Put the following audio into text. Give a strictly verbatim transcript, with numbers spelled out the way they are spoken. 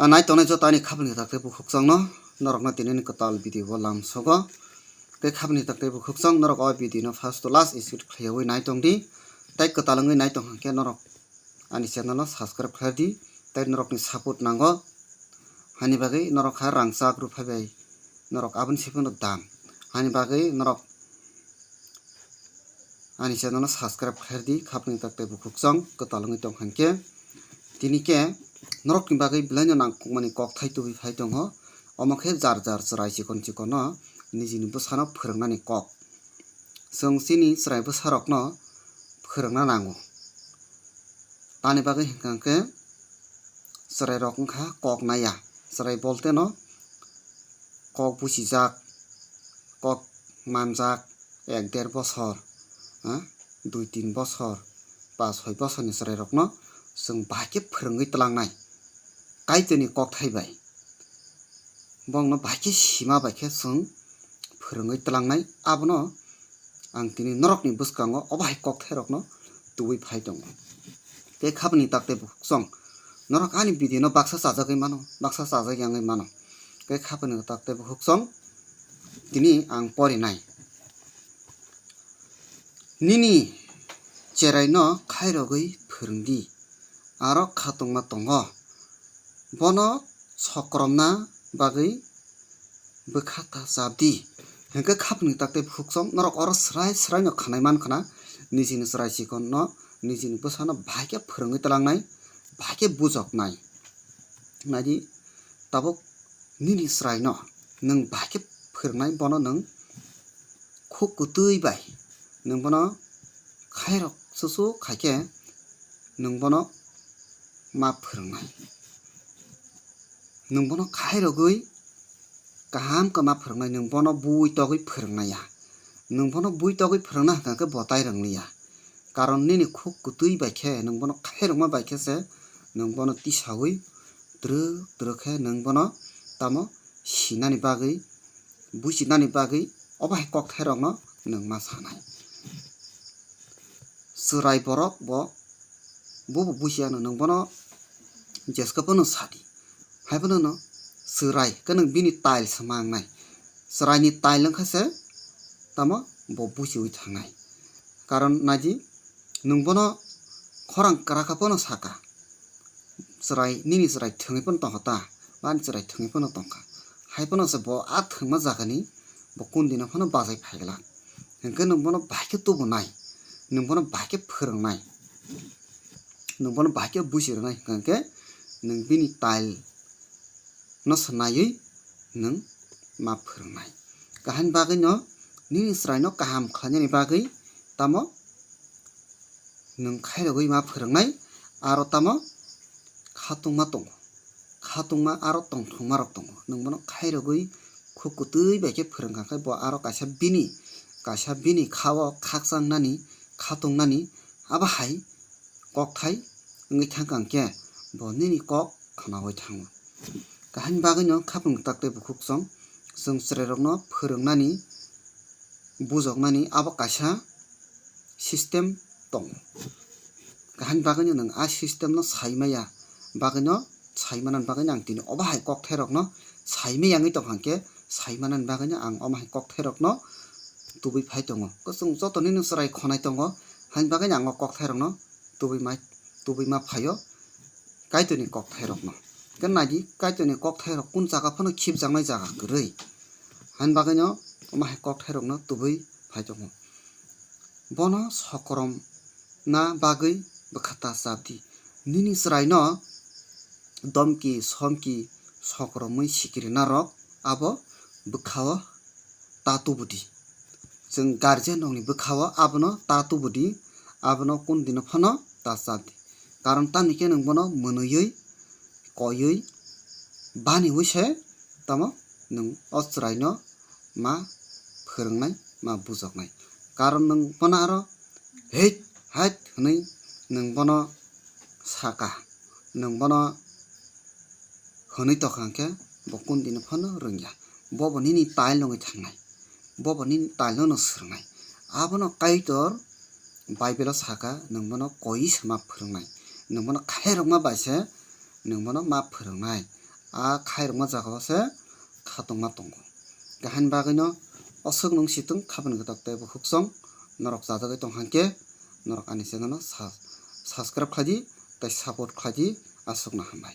A nai tongnai joto ani khapni tak tei bukhukchangno norokno tinini kwtal video o lamsogo. Tei khapni tak tei bukhukchang norok o video no first to last skip khlaiwi nai tongdi. Tei kwtal wngwi nai tong hwnkhe norok ani channel no subscribe khlai di. Tei norokni support nango. Hani bagwi norok ha rangchak rw phai bai norok aboni se phano dam. Hani bagwi norok ani channel no subscribe khlai di, khapni tak tei bukhukchang kwtal wngwi tong hwnkhe. Tini khe norokni bagwi belaino nangkukmani kokthai tubui phai tongo. Omo khe jar jar chwrai chikon chikono nijini bwsano phwrwngnani kok. Chwng chini chwrai bwsarokno phwrwngna nango. Tamni bagwi hwnkha khe chwrairok wngkha kok naiya. Chwrai bolteno kok buchijak, kok manjak, ek der bosor, ha, dui tin bosor, pas soi bosorni chwrairokno chwng bahai khe phwrwngwi twlangnai. Kaitorni kokthai bai bongno bahai khe sima bai khe chwng phwrwngwi twlangnai. Abono ang tini norokni bwskango obo hai kokthairokno tubui phai tongo. Tei khapni tak tei bukhukchong norok ani video no baksa chajagwi mano, baksa chajak yangwi mano. Tei khapni tak tei bukhukchong tini ang porinai. Nini chwraino khairogwi phwrwngdi, aro khatungma tongo, bono sokromna bagwi bwkha ta chapdi. Hwnkhe khapni tak tei bukhukchong norok oro swrai swraino khanai mankha na, nijini chwrai chikonno, nijini bwsano bahai khe phwrwngwi twlangnai, bahai khe bujoknai. Naidi, tabuk nini chwraino nwng bahai khe phwrwngnai, bono nwng khuk kwtwi bai nwng bono khairok chuchuk khai khe nwng bono ma phwrwngnai. Nwng bono khairogwi kaham khe ma phwrwngnai, nwng bono bui togwi phwrwngnai ya. Nwng bono bui togwi phwrwngna hwnkha khe bo tai rwngliya. Karon nini khuk kwtwi bai khe nwng bono khairokma bai khe se nwng bono tisaui twrwk twrwk khe nwng bono tamo sinani bagwi, buchinani bagwi obo hai kokthairokno nwng ma sanai. Chwrai borok bo, bo bo buchi ano nwng bono jeska phano sadi. Hai phano no chwrai khe nwng bini tail se mangnai. Chwraini tail wngkha se tamo bo buchiui thangnai. Karon naidi nwng bono khorang kwrakha phano saka. Chwrai, nini chwrai thwngwi phano tongkha ta, bani chwrai thwngwi phano tongkha. Hai phano se bo a thwngma jagani bo kundino phano bachai phai glak. Hwnkhe nwng bono bahai khe tubunai, nwng bono bahai khe phwrwngnai, nwng bono bahai khe buchi rwnai, hwnkhe nwng bini tail no se naiwi nwng ma phwrwngnai. Kaham bagwino nini chwraino kaham khlainani bagwi tamo nwng khairogwi ma phwrwngnai, aro tamo khatungma tongo, khatungma aro tongthokmarok tongo. Nwng bono khairogwi khuk kwtwi bai khe phwrwngkha khe bo aro kaisa bini, kaisa bini kha-o khakchang nani, khatung nani, abo hai kokthai wngwi thangkha hwnkhe bo nini kok khnaui thango. Kaham bagwino khapang tak tei bukhuk chwng, chwng chwrairokno phwrwngnani, bujoknani abo kaisa system tongo. Kaham bagwino nwng a system no sai maya, bagwino sai manani bagwino ang tini obo hai kokthairokno sai maya wngwi tongkha hwnkhe, sai manani bagwino ang omo hai kokthairokno tubui phai tongo. Chwng joto nini chwrai khonai tongo, haini bagwino ang o kokthairokno tubui mai, tubui ma phaio Kaitorni kokthairokno. Khe naidi, Kaitorni kokthairok kun jaga phano khibjaknai jaga kwrwi. Haini bagwino omo hai kokthairokno tubui phai tongo. Bono sokromna bagwi bwkha ta chapdi. Nini chwraino domki somki sokromwi sikirinarok abo bwkhao ta tubudi. Chwng guardian rokni bwkhao abono ta tubudi, abono kun dino phano ta chapdi. Karon tamni khe nwng bono mwnwiwi, koiwi, baniwi se tamo nwng o chwraino ma phwrwngnai, ma bujoknai. Karon nwng bono aro hei, hait hwnwi nwng bono saka, nwng bono hwnwi tongkha hwnkhe bo kun dino phano rwngya. Bo bo nini tail wngwi thangnai, bo bo nini tail no swrwngnai. Abono Kaitor Bible o saka, nwng bono koi se ma phwrwngnai, nwng bono khairokma bai se nwng bono ma phwrwngnai. a khairokma jagao se khatungma tongo. Haini bagwino aswk nwng sitwng khabani kwtak tei bukhuk chwng norok chajagwi tong hwnkhe norok ani channel no sa-, subscribe khlai di tei support khlai di, aswkno hambai.